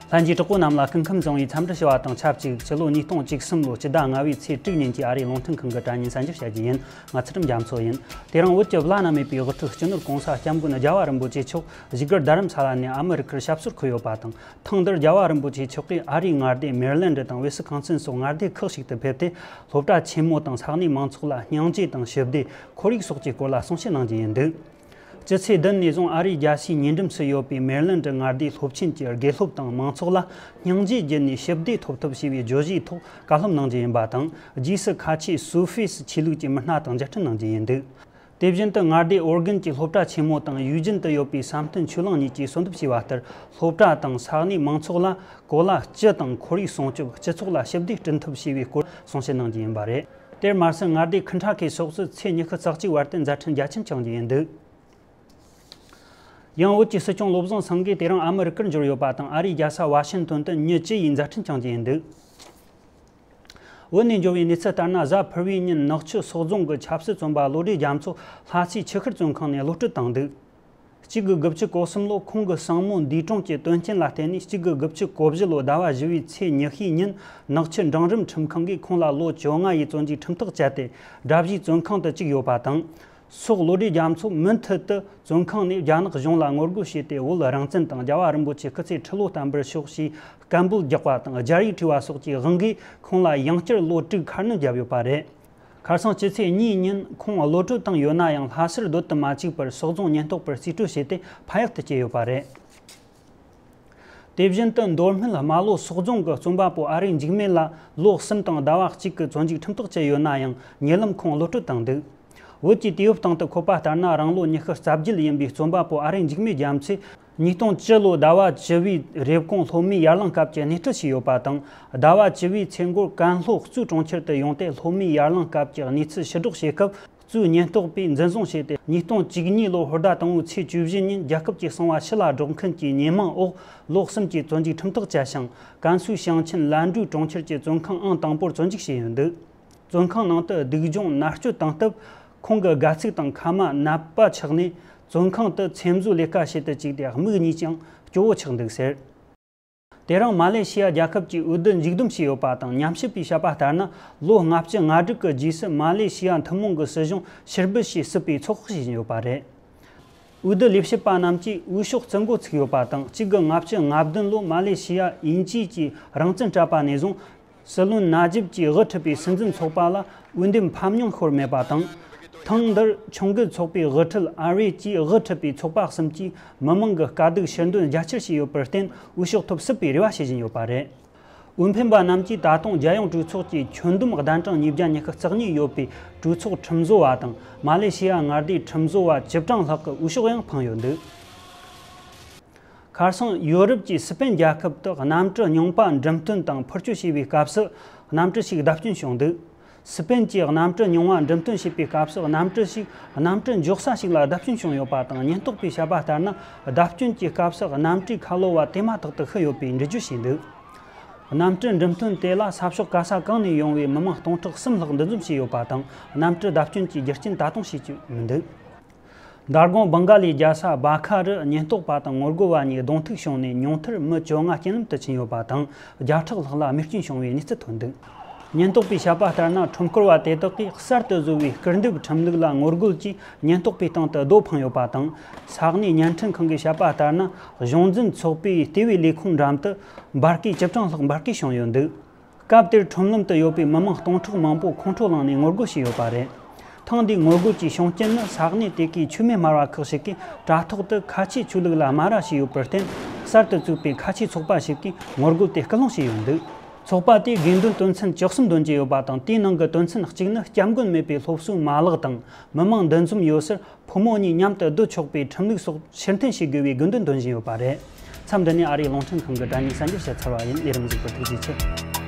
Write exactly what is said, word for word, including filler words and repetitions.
ལྷན་རྒྱས་གྲོགས་པོ་རྣམས་ལ་སྐུ་ཁམས་བཟང་བའི་འཚམས་འདྲི་ཞུ་བ་དང་ཆབས་ཅིག་སྤྱི་ལོ་ཉིས་སྟོང་བཅུ་གསུམ་ལོ་སྤྱི་ཟླ་ལྔ་པའི་ཚེས་དྲུག་ཉིན་གྱི་ཨ་རིའི་རླུང་འཕྲིན་ཁང་གི་དྲ་བརྙན་གསར་འགྱུར་བཤད་རྒྱུ་ཡིན། ང་ཚུལ་ཁྲིམས་རྒྱ་མཚོ་ཡིན། དེ་རིང་བོད་ཀྱི་བླ་ན་མེད་པའི་དབུ་ཁྲིད་སྤྱི་ནོར་༸གོང་ས་༸སྐྱབས་མགོན་རྒྱལ་བ་རིན་པོ་ཆེ་མཆོག་བཞུགས་སྒར་རྡ་རམ་ས་ལ་ནས་ཨ་མི་རི་ཀར་ཞབས་སོར་འཁོད་ཡོད་པ་དང་། ཐེངས་འདིར་རྒྱལ་བ་རིན་པོ་ཆེ་མཆོག་གིས་ཨ་རིའི་མངའ་སྡེ་མེ་རི་ལེན་ཌི་དང་ཝི་སི་ཁོང་སིན་སོགས་མངའ་སྡེ་ཁག་ཞིག་ཏུ་ཕེབས་ཏེ། སློབ་གྲྭ་ཆེན་མོ་དང་ས་གནས་མང་ཚོགས་ལ་སྙིང་རྗེ་དང་ཞི་བདེ། ཁོར་ཡུག་སོགས་ཀྱི་སྐོར་ལ་གསུང་བཤད་གནང་རྒྱུ་ཡིན་འདུག། སྤྱི་ཚེས་བདུན་ནས་བཟུང་ཨ་རིའི་རྒྱལ་སའི་ཉེ་འགྲམ་སུ་ཡོད་པའི་མེ་རི་ལེན་ཌི་མངའ་སྡེའི་སློབ་ཆེན་གྱི་དགེ་སློབ་དང་མང་ཚོགས་ལ་སྙིང་རྗེ་བརྒྱུད་ནས་ཞི་བདེ་ཐོབ་ཐབས་ཞེས་པའི་བརྗོད་གཞིའི་ཐོག་བཀའ་སློབ་གནང་རྒྱུ་ཡིན་པ་དང་། རྗེས་སུ་ཁ་ཆེའི་སུ་ཧྥེ་སི་ཆོས་ལུགས་ཀྱི་མི་སྣ་དང་མཇལ་འཕྲད་གནང་རྒྱུ་ཡིན་འདུག། དེ་བཞིན་དུ་མངའ་སྡེ་ཨོར་གྷན་གྱི་སློབ་གྲྭ་ཆེན་མོ་དང་ཡུས་ཅན་དུ་ཡོད་པའི་བསམ་གཏན་ཆོས་གླིང་གཉིས་ཀྱིས་གསོལ་འདེབས་བྱས་པ་ལྟར། སློབ་གྲྭ་དང་ས་གནས་མང་ཚོགས་ལ་གོ་ལ་སྤྱི་དང་ཁོར་ཡུག་སྲུང་སྐྱོབ། སྤྱི་ཚོགས་ལ་ཞི་བདེ་བསྐྲུན་ཐབས་ཞེས་པའི་སྐོར་གསུང་བཤད་གནང་རྒྱུ་ཡིན་པ་རེད། དེར་མ་ཟད། མངའ་སྡེ་ཁི་ཊ་ཁེ་སོགས་སུ་ཚེས་ཉི་ཤུ་རྩ་གཅིག་བར་དུ་མཛད་འཕྲིན་རྒྱ་ཆེན་འཆང་རྒྱུ་ཡིན་འདུག། ཡང་བོད་ཀྱི་སྲིད་སྐྱོང་བློ་བཟང་སེང་གེ་དེ་རིང་ཨ་མི་རི་ཀར་འབྱོར་ཡོད་པ་དང་། ཨ་རིའི་རྒྱལ་ས་ཝ་ཤིང་ཏོན་དུ་ཉིན་བཅུ་ཡི་མཛད་འཕྲིན་འཆང་རྒྱུ་ཡིན་འདུག། བོད་ནས་འབྱོར་བའི་གནས་ཚུལ་ལྟར་ན། གཟའ་ཕུར་བུའི་ཉིན་ནག་ཆུ་སོག་རྫོང་གི་ཆབ་སྲིད་བཙོན་པ་བློ་གྲོས་རྒྱ་མཚོ་ལྷ་སའི་ཆུ་ཤུར་བཙོན་ཁང་ནས་གློད་གྲོལ་བཏང་འདུག། གཅིག་དགུ་དགུ་བཅུ་གོ་གསུམ་ལོ་ཁོང་གི་སྲིང་མོ་འདས་གྲོངས་ཀྱི་དོན་རྐྱེན་ལ་བརྟེན་ནས། གཅིག་དགུ་དགུ་བཅུ་གོ་བཞི་ལོ་ཟླ་བ་བཞི་བའི་ཚེས་ཉི་ཤུའི་ཉིན་ནག་ཆུ་འབྲིང་རིམ་ཁྲིམས་ཁང་གིས་ཁོང་ལ་ལོ་བཅོ་ལྔ་ཡི་བཙོན་འཇུག་ཁྲིམས་ཐག་བཅད་དེ། དགྲ་བཞིའི་བཙོན་ཁང་དུ་བཅུག་ཡོད་པ་དང་། སོག་བློ་གྲོས་རྒྱ་མཚོ་མུ་མཐུད་དུ་བཙོན་ཁང་ནས་རྒྱ་ནག་གཞུང་ལ་ངོ་རྒོལ་བྱས་ཏེ། བོད་རང་བཙན་དང་རྒྱལ་བ་རིན་པོ་ཆེ་སྐུ་ཚེ་ཁྲི་ལོ་བརྟན་པར་ཤོག་ཅེས་སྐད་འབོད་རྒྱག་པ་དང་། རྒྱ་རིགས་བྲིས་པ་སོགས་ཀྱི་དབང་གིས་ཁོང་ལ་ཡང་བསྐྱར་ལོ་དྲུག་ཁ་སྣོན་བརྒྱབ་ཡོད་པ་རེད། ཁ་སང་སྤྱི་ཚེས་གཉིས་ཉིན་ཁོང་གློད་གྲོལ་བཏང་ཡོད་ན་ཡང་། ལྷ་སར་སྡོད་དུ་མ་བཅུག་པར་སོག་རྫོང་ཉེན་རྟོག་པར་རྩིས་སྤྲོད་བྱས་ཏེ། ཕ་ཡུལ་དུ་བསྐྱལ་ཡོད་པ་རེད། དེ་བཞིན་དུ་མདོ་སྨད་རྨ་ལྷོ་སོག་རྫོང་གི་བཙོན་པ་པོ་ཨ་རིག་འཇིགས་མེད་ལ་ལོ་གསུམ་དང་ཟླ་བ་གཅིག་གི་བཙོན་འཇུག་ཁྲིམས་ཐག་བཅད་ཡོད་ན་ཡང་། ཉེ་ལམ་ཁོང་གློད་གྲོལ་བཏང་འདུག། བོད་ཀྱི་དུས་བབ་སྟེང་དུ་འཁོད་པ་ལྟར་ན། རང་ལོ་ཉི་ཤུ་རྩ་བརྒྱད་ཡིན་པའི་བཙོན་པ་པོ་ཨ་རིག་འཇིགས་མེད་རྒྱ་མཚོས་ཉིས་སྟོང་བཅུ་ལོའི་ཟླ་བ་བཅུ་བའི་རེབ་གོང་སློབ་མའི་ཡར་ལངས་སྐབས་ཀྱི་གནས་སྤྲུལ་བྱས་ཡོད་པ་དང་། ཟླ་བ་བཅུ་བའི་ཚེ་འགོར་ཀན་ལྷོ་གཙོས་གྲོང་ཁྱེར་དུ་ཡོང་སྟེ། སློབ་མའི་ཡར་ལངས་སྐབས་ཀྱི་གནས་ཚུལ་ཕྱིར་སྒྲོག་བྱེད་སྐབས། གཙོས་ཉེན་རྟོག་པས་འཛིན་བཟུང་བྱས་ཏེ། ཉིས་སྟོང་བཅུ་གཉིས་ལོའི་ཧོར་ཟླ་དང་པོའི་ཚེས་བཅུ་བཞི་ཉིན་རྒྱལ་ཁབ་ཀྱི་གསང་བ་ཕྱི་ལ་སྒྲོག་མཁན་གྱི་ཉེས་མིང་འོག་ལོ་གསུམ་གྱི་བཙོན་འཇུག་ཁྲིམས་ཐག་བཅད་ཞིང་། ཀན་སུའུ་ཞིང་ཆེན་ལན་ཀྲུའུ་གྲོང་ཁྱེར་གྱི་བཙོན་ཁང་ཨང་དང་པོར་བཙོན་འཇུག་བྱས་ཡོད་འདུག། བཙོན་ཁང་ནང་དུ་སྡུག་སྦྱོང་མནར་གཅོད་བཏང་སྟབས། ཁོང་གི་སྒལ་ཚིགས་དང་ཁ་མ་ནད་པ་ཆགས་ནས། བཙོན་ཁང་དུ་ཚེམ་བཟོའི་ལས་ཀ་བྱེད་དུ་བཅུག་སྟེ། མིག་གཉིས་ཀྱང་སྐྱོ་བོ་ཆགས་འདུག་ཟེར། དེ་རིང་མ་ལེ་ཤི་ཡ་རྒྱལ་ཁབ་ཀྱིས་འོས་བསྡུ་མཇུག་བསྡོམས་བྱས་ཡོད་པ་དང་། ཉམས་ཞིབ་པས་བཤད་པ་ལྟར་ན། ལོ་ལྔ་བཅུ་ང་དྲུག་གི་རྗེས་སུ་མ་ལེ་ཤི་ཡ་ཐུན་མོང་གི་སྲིད་གཞུང་ཕྱིར་འབུད་བྱེད་སྲིད་པའི་ཚོད་དཔག་བྱེད་བཞིན་ཡོད་པ་རེད། འོས་བསྡུ་ལས་བྱེད་པ་རྣམས་ཀྱིས་འོས་ཤོག་བརྩི་འགོ་ཚུགས་ཡོད་པ་དང་། གཅིག་དགུ་ལྔ་བཅུ་ང་བདུན་ལོ་མ་ལེ་ཤི་ཡ་དབྱིན་ཇི་གིས་རང་བཙན་སྤྲད་པ་ནས་བཟུང་། སྲིད་བློན་ན་ཇིབ་ཀྱིས་དབུ་ཁྲིད་པའི་སྲིད་འཛིན་ཚོགས་པ་ལ་འོས་འདེམས་ཕམ་ཉེས་ཤོར་མེད་པ་དང་། ཐེངས་འདིར་ཆུང་བརྒལ་ཚོགས་པའི་དབུ་ཁྲིད་ཨ་རི་ཀྱིས་དབུ་ཁྲིད་པའི་ཚོགས་པ་གསུམ་གྱིས་མི་མང་གི་དཀའ་སྡུག་ཕྱིར་འདོན་རྒྱ་ཆེར་བྱས་ཡོད་པར་བརྟེན། འོས་ཤོག་ཐོབ་སྲིད་པའི་རེ་བ་བྱེད་བཞིན་ཡོད་པ་རེད། འོས་འཕེན་པ་རྣམས་ཀྱིས་ད་དུང་རྒྱལ་ཡོངས་གྲོས་ཚོགས་ཀྱི་ཁྱོན་བསྡོམས་གདན་གྲངས་ཉིས་བརྒྱ་ཉི་ཤུ་རྩ་གཉིས་ཡོད་པའི་གྲོས་ཚོགས་ཁྲིམས་བཟོ་བ་དང་། མ་ལེ་ཤི་ཡ་མངའ་སྡེའི་ཁྲིམས་བཟོ་བ་བཅུ་གྲངས་ལྷག་གི་འོས་ཤོག་ཡང་འཕངས་ཡོད་འདུག། ཁ་སང་ཡོ་རོབ་ཀྱི་སི་པེན་རྒྱལ་ཁབ་ཏུ་གནམ་གྲུ་རྙིང་པ་འགྲེམས་སྟོན་དང་འཕུར་སྐྱོད་བྱས་པའི་སྐབས་སུ། གནམ་གྲུ་ཞིག་བརྡབ་སྐྱོན་བྱུང་འདུག། སི་པེན་གྱི་གནམ་གྲུ་རྙིང་བ་འགྲེམས་སྟོན་བྱས་པའི་སྐབས་སུ། གནམ་གྲུ་ཞིག་གནམ་གྲུ་འཇོག་ས་ཞིག་ལ་བརྡབ་སྐྱོན་བྱུང་ཡོད་པ་དང་། ཉེན་རྟོག་པས་བཤད་པ་ལྟར་ན། བརྡབ་སྐྱོན་གྱི་སྐབས་སུ་གནམ་གྲུའི་ཁ་ལོ་བ་དེ་མ་ཐག་ཏུ་ཤི་ཡོད་པའི་འགྲེལ་བརྗོད་བྱས་འདུག། གནམ་གྲུ་འགྲེམས་སྟོན་དེ་ལ་ས་ཕྱོགས་ག་ས་གང་ནས་ཡོང་བའི་མི་མང་སྟོང་ཕྲག་གསུམ་ལྷག་འདུ་འཛོམས་བྱས་ཡོད་པ་དང་། གནམ་གྲུ་བརྡབ་སྐྱོན་གྱི་རྒྱུ་རྐྱེན་ད་དུང་ཤེས་ཀྱི་མི་འདུག། མདང་དགོང་བྷང་ག་ལའི་རྒྱལ་ས་བྷ་ཁ་རུ་ཉེན་རྟོག་པ་དང་ངོ་རྒོལ་བ་གཉིས་གདོང་ཐུག་བྱུང་ནས། ཉུང་མཐར་མི་བཅོ་ལྔ་རྐྱེན་ལམ་དུ་ཕྱིན་ཡོད་པ་དང་། བརྒྱ་ཕྲག་ལྷག་ལ་རྨས་སྐྱོན་བྱུང་བའི་གནས་ཚུལ་ཐོན་འདུག། ཉེན་རྟོག་པས་བཤད་པ་ལྟར་ན། ཁྲོམ་སྐོར་བ་དེ་དག་གིས་གསར་དུ་བཟོས་པའི་སྐུར་འདེབས་ཁྲིམས་ལུགས་ལ་ངོ་རྒོལ་གྱིས་ཉེན་རྟོག་པའི་སྟེང་དུ་རྡོ་འཕངས་ཡོད་པ་དང་། ས་གནས་བརྙན་འཕྲིན་ཁང་གིས་བཤད་པ་ལྟར་ན། གཞུང་འཛིན་ཚོགས་པའི་ལྟེ་བའི་ལས་ཁུངས་འགྲམ་དུ་འབར་གས་བཅུ་གྲངས་ལྷག་འབར་གས་བྱུང་ཡོད་འདུག། སྐབས་དེར་ཁྲོམ་ལམ་དུ་ཡོད་པའི་མི་མང་སྟོང་ཕྲག་མང་པོ་ཁོང་ཁྲོ་ལངས་ནས་ངོ་རྒོལ་བྱས་ཡོད་པ་རེད། ཐེངས་འདིའི་ངོ་རྒོལ་གྱི་བྱུང་རྐྱེན་ནི། ས་གནས་དེ་གའི་མཆོད་མེ་སྨར་བ་ཁག་ཞིག་གིས་དྲ་ཐོག་ཏུ་ཁ་ཆེའི་ཆོས་ལུགས་ལ་དམའ་ར་བྱས་ཡོད་པར་བརྟེན། གསར་དུ་བཙུགས་པའི་ཁ་ཆེའི་ཚོགས་པ་ཞིག་གིས་ངོ་རྒོལ་དེ་སྐུལ་སློང་བྱས་ཡོད་འདུག། ཚོགས་པ་དེས་དགོས་འདུན་དོན་ཚན་བཅུ་གསུམ་འདོན་གྱི་ཡོད་པ་དང་། དེའི་ནང་གི་དོན་ཚན་གཅིག་ནི། སྐྱབས་མགོན་མེད་པའི་སློབ་གསོའི་མ་ལག་དང་། མི་མང་འདུ་འཛོམས་ཡོད་སར་ཕོ་མོ་གཉིས་མཉམ་དུ་སྡོད་ཆོག་པའི་ཁྲིམས་ལུགས་སོགས་ཕྱིར་འཐེན་བྱེད་དགོས་པའི་དགོས་འདུན་འདོན་བཞིན་ཡོད་པ་རེད། མཚམས་འདི་ནས་ཨ་རིའི་རླུང་འཕྲིན་ཁང་གི་དྲ་བརྙན་གསར་འགྱུར་བཤད་ཚར་བ་ཡིན། ལས་རིམ་གཟིགས་པར་ཐུགས་རྗེ་ཆེ།